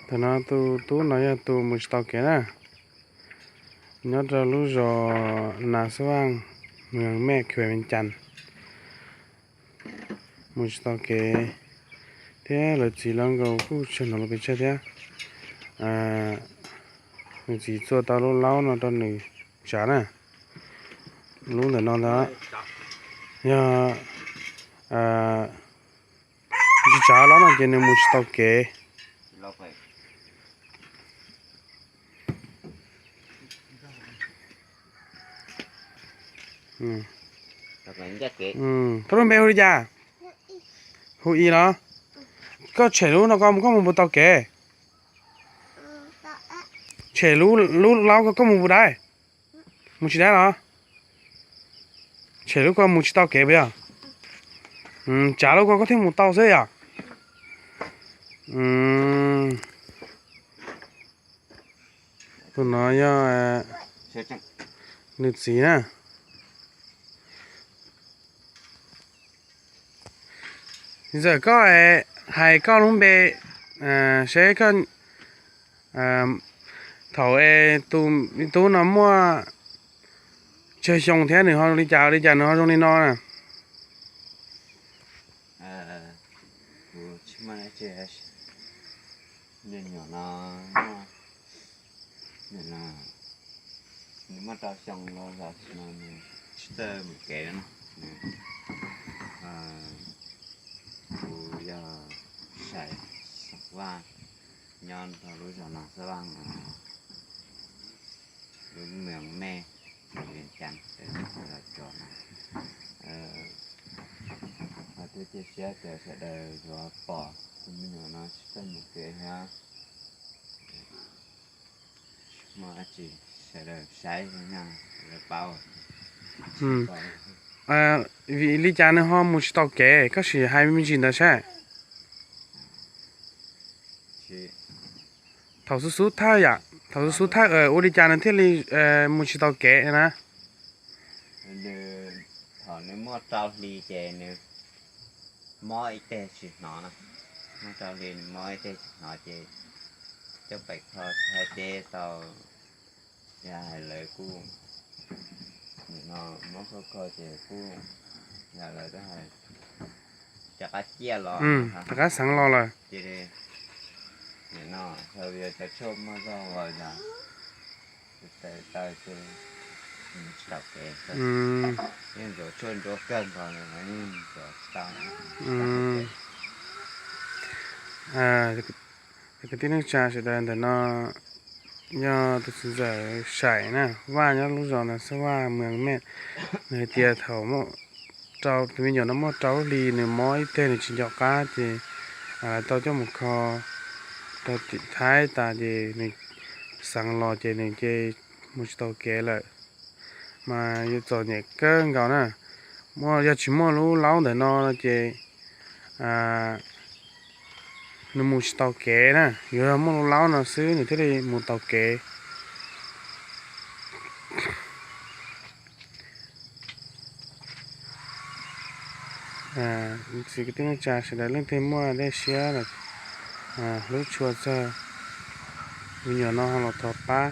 Thaum no tus tub no yog tus mus tsis tau kev na, nyob rau lub zos Nas Xab Vaj, Mws Mej, Khuv Vees Cas, mus tsis tau kev, thiab lawv txiv los nkaus kuj tsis hnov lus pes tsawg thiab. Nws txiv txua tau lub laub no rau nws tsav na, lub ntawm no ntag. Yog tsis tsav laub no ces nws mus tsis tau kev. Koj lub npe hu li cas? Hu I los? Koj tshem lub no koj mus puas tau kev? Tshem lub laub ko koj mus puas dai? Mus tsis dai los? Tshem lub ko mus tsis tau kev puas yog? Tsav lub ko koj thiaj mus tau xwb yom? Tus no yog nws txiv na. Txawm koj hais koj lub npe, seb koj, thaum es tus tub no muaj tsawg xyoo thiab nws ho li cas li cas nws ho zoo li no na? Kuv tsis muaj dab tsi, me nyuam no muaj, nws muaj rau xyoo los tam sim no nws tsis txawj mus kev no. Kuv yog Sai Xab Vaj, nyob rau lub zos Nas Xab Vaj, lub Mws Mej, Khuv Vees Cas, teb chaws Los Tsuas no. Ho thiab cia siab tias sawv daws yuav pom tus me nyuam no tsis txawj mus kev thiab. Muaj dab tsi sawv daws saib, sawv daws paub. Vim li cas nws ho mus tsis tau kev, koj sim hais me ntsis ntawd saib. Thaum xub xub thawj yom, thaum xub xub thawj ua li cas nws thiaj li mus tsis tau kev na? Nws, thaum nws muaj rau hli ces nws mob ib teg tsis hnov na. Muaj rau hli nws mob ib teg tsis hnov ces coj pem kho thaj teb tau, yog hais lawv kuj, nim no mob kho kho ces kuj, yog lawv twb hais rov qab ciaj los, rov qab xeev los lawm. Nim no xav yog cov tshuaj muaj zog los yog taw taw ces tsis tau kev, yeej ntxuav tshuaj ntsuav kawg nkaus los yeej ntxuav tsis tau. Kwv tij neej tsa sawv daws, ntawm no yog tus txiv ntxawm Sai na, Vaj nyob lub zos Nas Xab Vaj, Mws Mej. Nws hais tias thaum rau tus me nyuam no muaj rau hli nws mob ib teg nws tsis nco qab ces lawv tau coj mus kho rau tim Thaib tas ces nws xeev los ces nws ces mus tsis tau kev lawm. Mas yuav txom nyem kawg nkaus na. Yog tsis muaj lub laub ntawm no ces nws mus tsis tau kev na, yuav yog muaj lub laub no xwb nws thiaj li mus tau kev. Txiv kwv tij neej tsa sawv daws leej twg muaj dej siab los hlub tshua txog me nyuam no ho los thov pab.